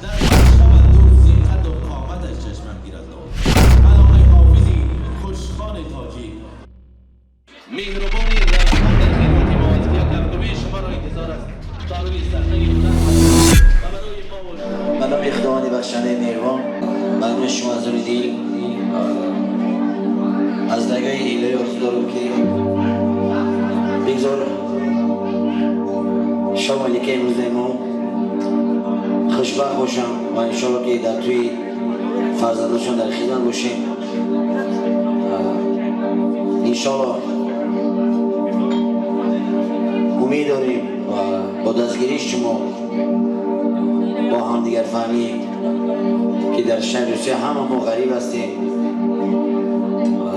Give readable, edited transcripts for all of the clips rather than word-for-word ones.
در دوستی قد و قامتش چشمم گیرد. من آقای حافظی خوشخوان تاجیک مهربانی رحمان در خدمت ما است. یک کفکوبی شما را انتظار است تا روی صحنه هنر و برای ما و شما. به نام خداوند بخشنده مهربان. ممنون شما از روی دل از درگاه الهی آرزو دارم که بگذار شام ملکه امروز ما خوشبخت باشم و انشالله که در توی فرزنداشون در خدمت باشیم. انشالله امید داریم و با دستگیری شما با هم دیگر فهمی که در شهر روسیه همه ما غریب هستیم و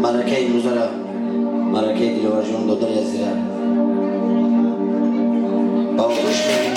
معرکه امروز را معرکه دلاور جان دادر عزیز را با آغوش میگیریم.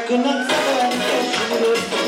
Cannot